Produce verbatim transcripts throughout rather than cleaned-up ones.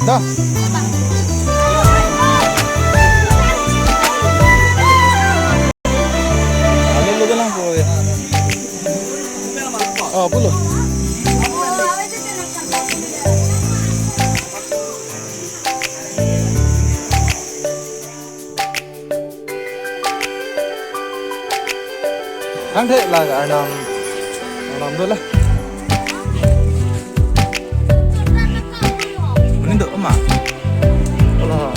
Ta. Alo lo lang po ya. Oh, pulo. Ang the la Arnam, Arnam do la. Mani do ma. Wala.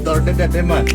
Dor de de de man.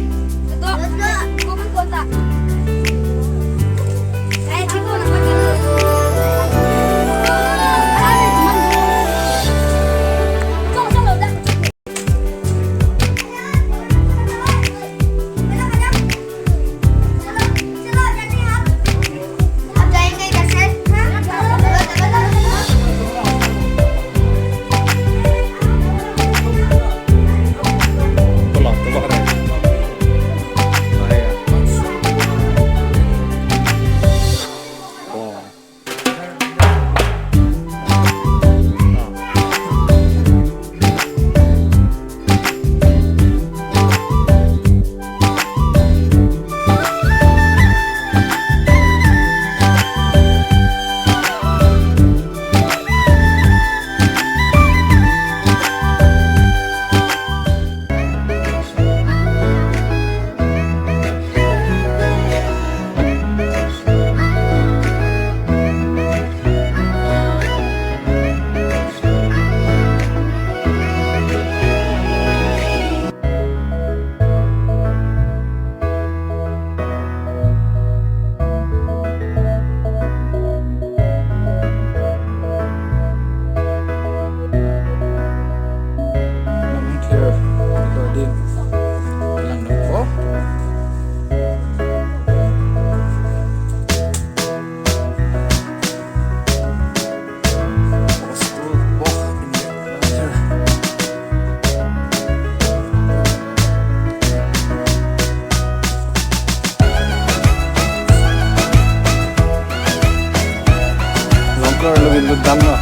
Longkar lagi lu dam lah.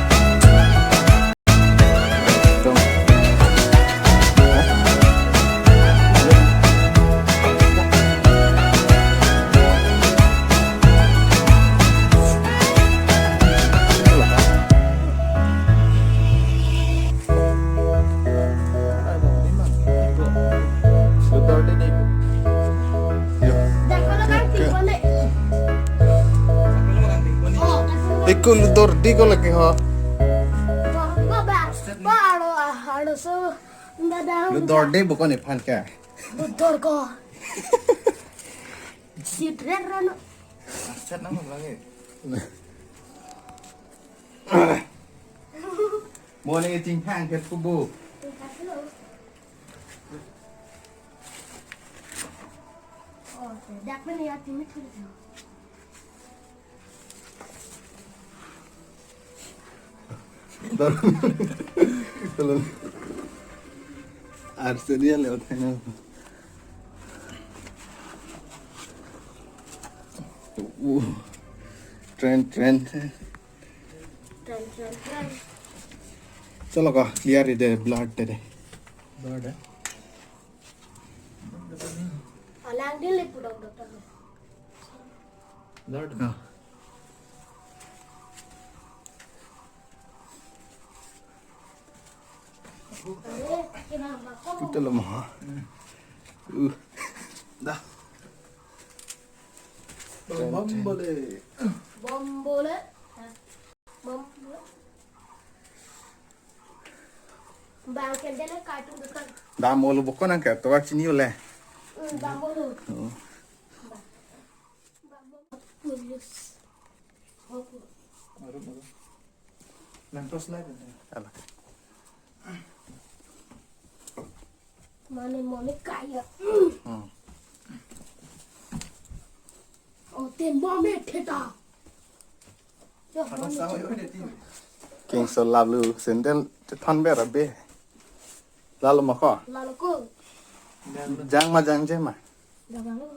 Ikun dor di ko lagi ho. Dor ko ba. Ba aro aro so. Lu dor de bukan iphan ka. Lu dor ko. Sidret rano. Set nama lagi. Mo ne ting hang ke kubu. Oh, dak mana ya timit. Tolong. Arsenal lewat sana. Uh. Tren, tren. Tren, tren, tren. Chalo ka, clear ide, blood ide. Blood, eh? Alang din le pudok doktor. Blood. Ah. Puta lo mo. Uh. Dah. Bom bole. Bom bole. Bom bole. Bang kendele kartun dukan. Dam olo bokon angke tovar chini ole. Hmm, dam olo. Oh. Bang bom. Pulis. Arum, arum. Nang torch light ada. Alah. Mane mane kaya. Hmm. Oh, tembom e theta. Yo, mane. Kingso lablu sandal chethan ber abe. Lalo mako. Lalo ko. Jang ma jangje ma. Jang lo.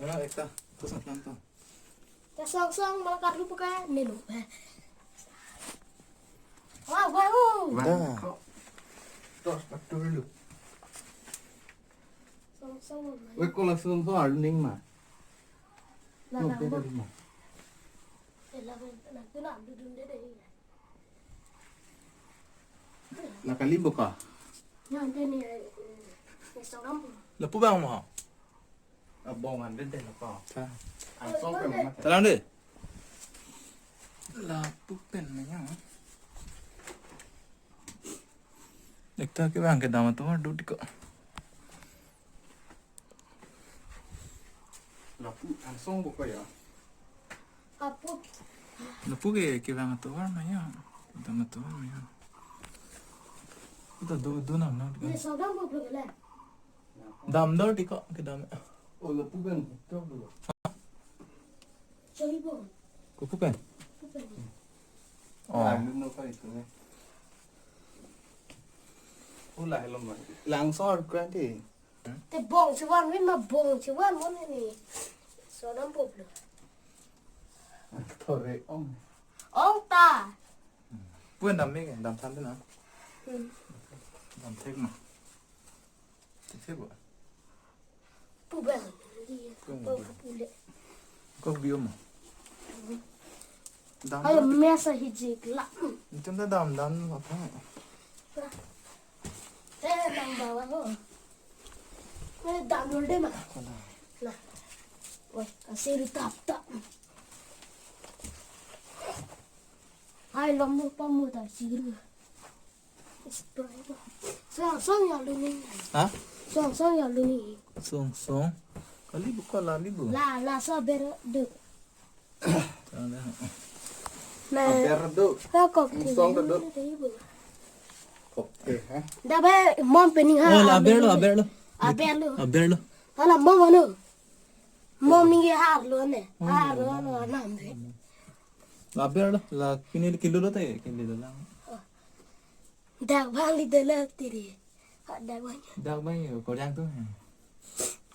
Ano ekta. Terus apa tuh? Kasong song malakar lu buka nelo. Wah, wah, oh. Dah. Terus betul lu. Song song. Wek ko langsung so arning ma. Nah, no, nah, beda nah. Di ma. Eh, lah, nah, tu nak dudun deh deh. La kali buka. Yang dia ni, eh, eh, Instagram. Lapu bang mo. Abong ande deh apa? Ta. Angsong ke mama. Talang deh. Lapu pen nanya. Ekta ke bang ke dam atovar do diko. Lapu angsong buka ya. Apu. Lapu ke ke bang atovar ma ya. Dam atovar ma ya. Kita do do nam na. Ni saudam ko belum lah. Dam dor diko ke dam. Oh, lapu kan. Coba dulu. Coba. Kupu kan? Kupu kan. Oh. Lalu no kali itu nih. Ula hello ma. Langsor kan di. Te bong si wan, win ma bong si wan, mon ini. Saudam poblo. Tore ong. Ong ta. Puen dam me, dam than na. Hmm. Dam thek ma. Thek thek bo. Pu bang. Pu bang. Pu le. Kok biom. Dam. Ayo dam. Mesa hijik la. Itum ta dam dam apa? Eh, dam bawah lo. Eh, dam dul deh ma. Kona. Nah. Woi, kasih tap tap. Hai, lom mo pa mo ta siru. Song song ya luni. Ha? Song song ya luni. Song song. Kali buka la libu. La la so ber du. Tang dah. Na. Ber du. Ha kok. Song du. Oke, ha. Dah ba mom pening ha. Oh, la aber lo, aber lo. Aber lo. Aber lo. Hala mom anu. Mom ning har lo ne. Har lo lo nam be. La aber lo, la kini kilo lo te, kini lo lang. Dak bang li dala tiri. Ha, dak bang. Dak bang yo, ko yang tu.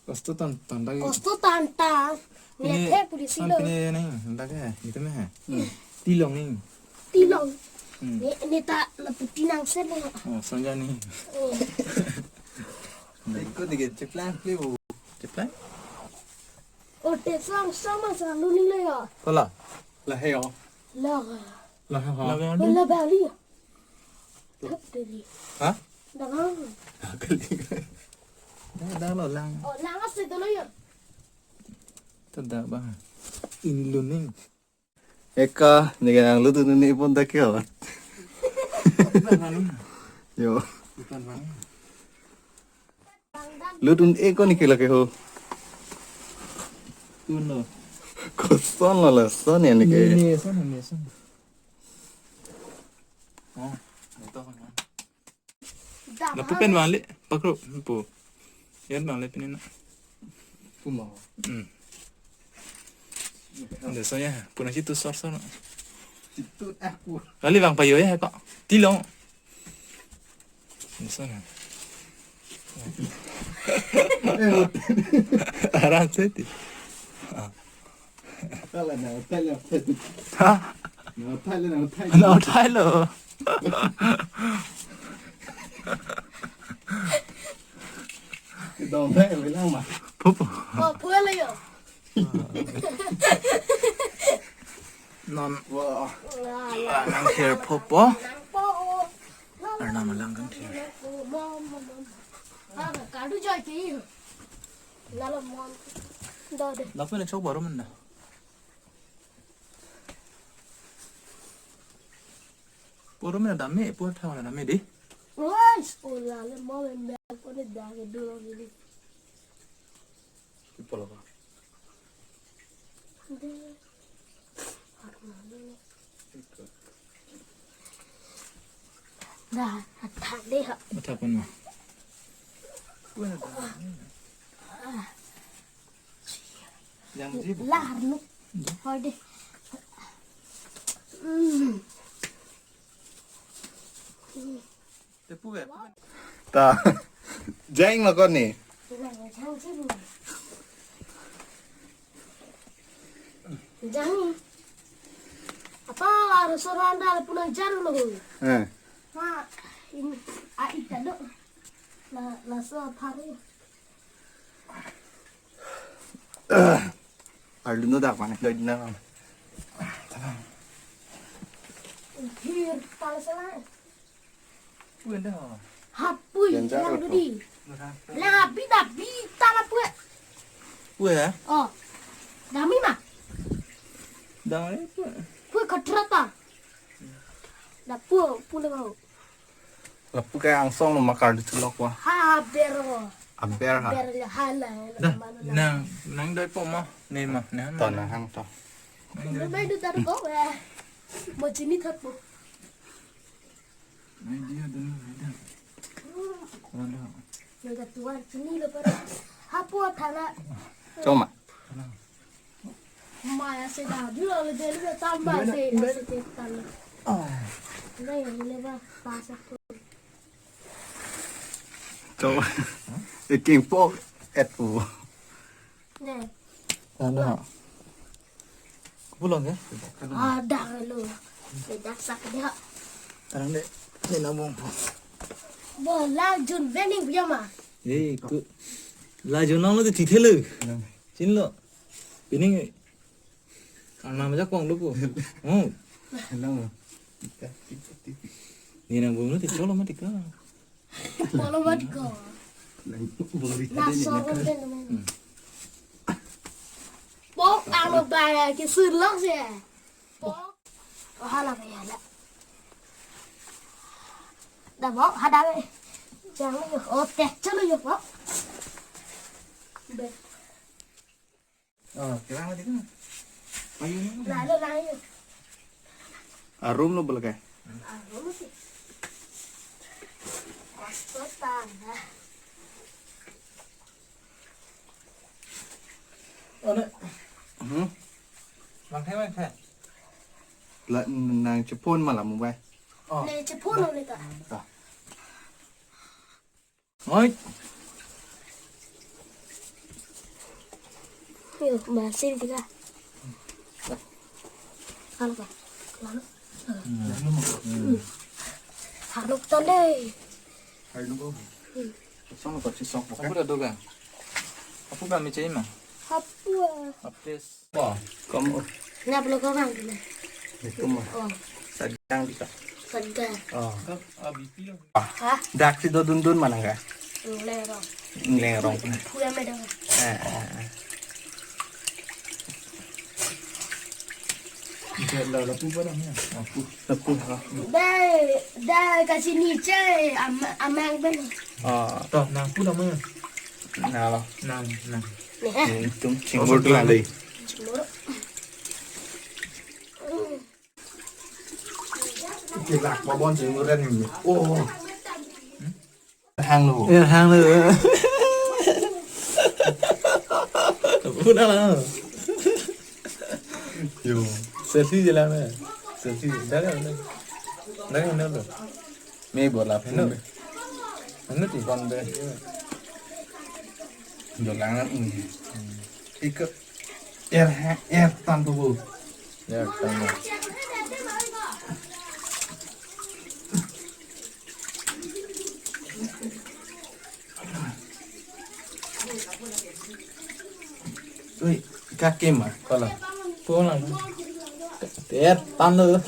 Kosto tan tan dak. Kosto tan tan. Ni pine, the polisi lo. Pine ni, dak hai, itu meh hai. Hmm. Tilong ni. Tilong. Hmm. Ni ni ta la puti nang sen lo. Oh, sanja ni. Oh. Iko dige cheplang pli bu. Cheplang? Oh, te sang sama sa lu ni le ya. Kola. La he yo. La. La he ho. La bang. La bali. Thap deli. Ha? Dangang. Kali. Dah dah lo lang. Oh, lang ase dolo ya. Tada ba. Ini luning. Eka, ni nang lutu ni pon ta kyo. Yo. Lutun eko ni kila ke ho. Tuno. Koson la la son ya ni ke. Ni ni son ni son. Oh, ito kan. Lapu pen bang le, pakro, pu. Yan bang le pinin. Puma. Hmm. Ande so ya, puna situ sor sor. Situ aku. Kali bang payo ya kok. Tilong. Ande so ya. Aram seti. Ah. Tala na uthai lo, uthai lo. Ha? Na uthai lo, na uthai lo. Na uthai lo. Dong na ulang ma. Pupu. Oh, pulang yo. Non. Wah. Wah, wah. Nang share pupu. Nang po. Nang lang kan thir. Mom, mom, mom. Ah, kadu joy ke. Lalo mom. Do de. Lapen chok baru menda. Puro mena dame, puro thang mena dame di. Wais, oh lalo mom yang ko ne da ke dulu gini. Ipolo ka. Dah, athak deh ha. Athak pun ma. Yang ji bu. Lar nu. Hoi deh. Hmm. Tepu ke? Ta. Jang lo kon ni. Jang. Apa harus orang dah punang jaru lo. Eh. Ma, ini ai tado. La, laso apari. Arlu no dak mane, doi dina. Hir, tal sala. Puen dah. Hapui, yang dudi. Lah, bida, bida lah pue. Pue ya? Oh. Dami ma? Dami pue. Pue katra ta. Dah pue, pue le mau. Lapu ke angsong lo makar di tulok wa. Ha, aber wa. Aber ha. Aber le hala. Dah, nang, nang doi po ma. Ne ma, ne ma. To nang hang to. Nang doi po. Mo chini thak po. Nang dia dun, nang dia. Ada. Nang ka tuan chini lo para. Hapo thana. Choma. Maya se da, dulu le dulu tambah se, se tetan. Ah. Nai, ini ba, pasok. Choma. Iking po et u. Ne. Ano? Pulang ya? Ah, dah lo. Dah sak dia. Arang de, ne namong. Bo, la jun vening biama. Eh, ku. La jun nang lo tu tithe lo. Chin lo. Pining. Ang nama jak kong lo po. Oh. Hello. Ni nang bung lo ti cholo mati ka. Polo mat ko. Nang bung di. Na tadi so ni. Ko den men. Pok alo ba ke sulok se. Pok. Oh, hala ba hala. Da bo hada be. Jang yo. Oh, te cholo yo bo. Be. Oh, kira lagi kan? Ayo. Lalu lalu. Arum lo belakang. Arum sih. Kostotan. Ane. Hmm. Mangkhe mangkhe. La nang chepon malam mobile. Oh. Ne chepon lo ne ta. Ah. Oi. Yo, masih tiga. Kalau apa? Lalu. Hmm. Haruk tande. Haruk. Hmm. Sama tak sisok. Apa dah dogang? Apa kami cai mah? Apa? Apa? Kom. Na belok orang tu na. Itu mah. Oh. Sagang di ka. Sagang. Oh. Hah? Dak si do dundun mana ka? Ngleng rong. Ngleng rong. Pura medang. Eh, eh, eh. Dia lah lapu barang ya. Lapu. Lapu ha. Dai, dai kasih ni cai, am-, amang ben. Oh. Toh, nang pu nama. Nalo. Nang, nang. Nih, eh. Tum chingur tu nang dei. Chingur. Kilak babon chingur ni. Oh. Hang lo. Ya, hang lo. Udah lah. Yo. Selfie je lah, man. Selfie. Dah lah, dah. Dah lah, dah. Me bola pen. Ano? Ano ti? Kon be. Dolang ini. Ikut er ha, er tantu bu. Er tantu. Ui, kake ma, kola. Pulang. Tiap tanu.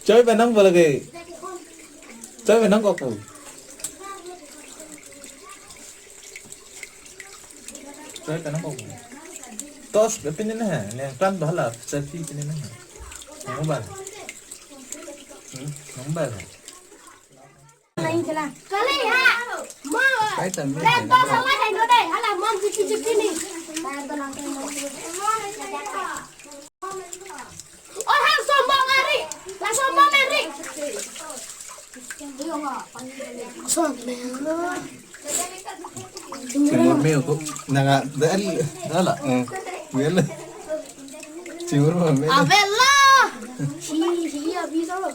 Coy penang bola ke. Choi, nang kok pu. Choi, nang kok pu. Tos, pini na ha, ne klam to hala, selfie pini na ha. Nang ba. Hmm, nang ba. Kali ha. Mo. Kai tan mi. Len to sama dai no dai. Hala, man jiki jiki ni. Oh, hang sombong ari. La sombong ari. Sombong. Cimur meo ko. Nanga dal. Dala. Eh. Wel. Cimur meo. Avela. Si, si, abis lo.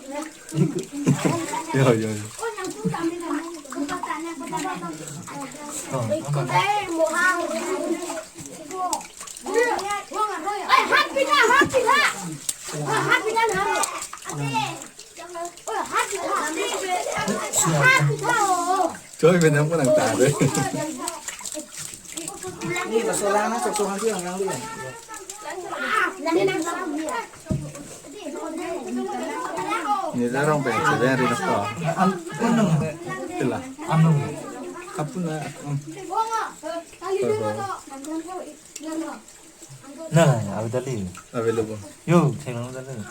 Yo, yo, yo. Choi, benang ko nang ta de. Ni masalah na, cocok nanti yang nang lian. Ni jarang pe, sedang ri napa? An, anu. Sila. Anu. Kapun na. Na, na, na, avi dali. Available. Yo, theng na dali.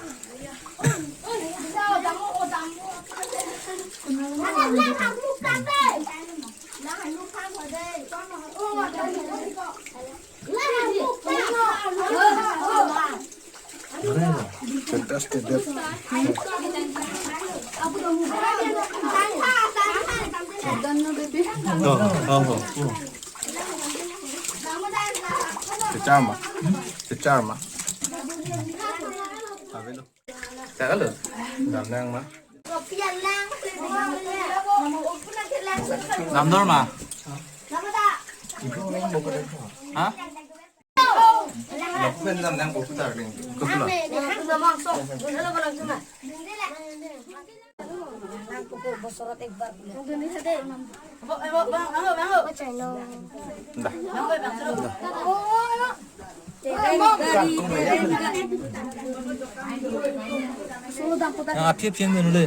Fantastic, that. Oh, oh, oh. Kecama. Kecama. Apa itu? Cakap lu? Damnang ma. Damdor ma. Ha? Lapen damnang ko putar ring. Kepala. Dah. Yang api api yang dulu.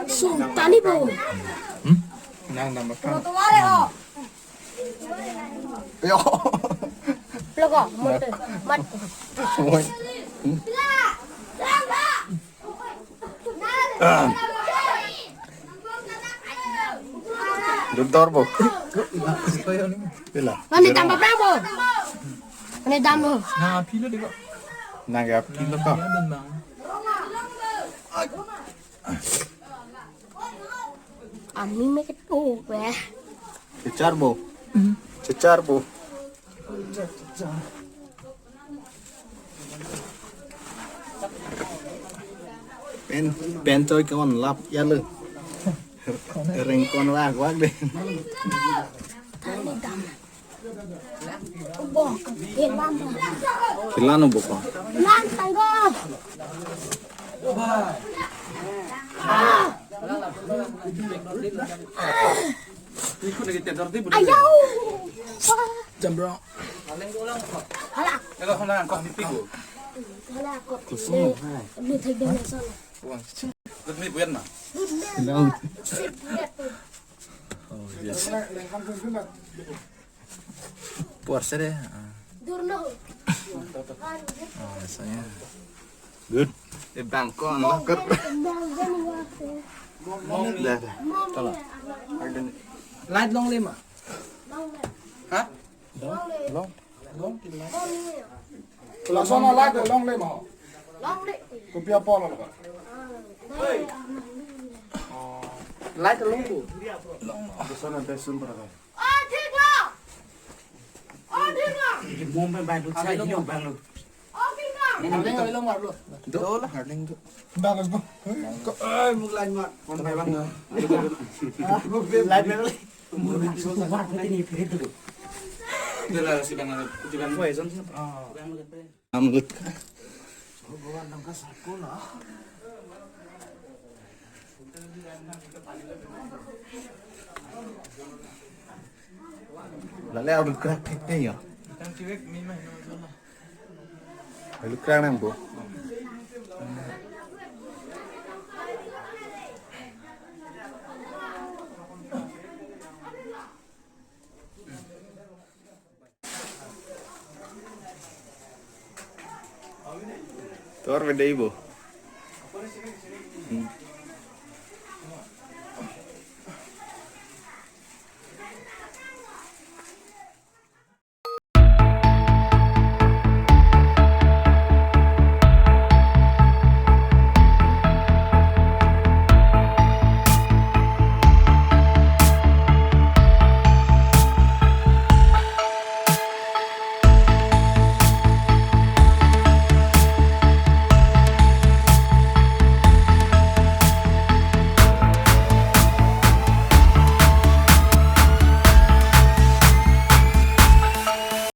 Sultan ibu. Hmm? Nang nama kan? Yo. Logo, mate, mate. Oi. Hmm? Ah. Dudor bo. Pila? Mami tambah berapa? Ini damu. Na pilo deko. Na ya pilo ka. Ami make it over. Chechar bo. Chechar bo. Pen, pen choi ke on lap ya lo. Ring kon wak wak de. Pilan ubo ko? Pilan tanggo. Ayaw. Jambro. Hala. Kusum hai. Hello. Oh, yes. Puar sere. Ah. Oh, saya. Good. Eh, bangko, anak ker. Dah, dah. Tolong. Light longle ma? Hah? Long. Long. Lason light longle ma? Kopi apa lo? Light longle. Lason ada sumber apa? Mom pen bai lut sai di bang lo. Harling, harling lo mar lo. Do la harling do. Bang, let's go. Ko, ai, muk lain mar. Kon bai bang. Lain mar. Mom pen so war pete ni pete do. Dia la si bang, si bang. Wah, son. Ah. Am lut. Bhagwan nang ka sakol ah. Lale audut krak thek te yo. Halo, krang nang bo. Tor bedai bo.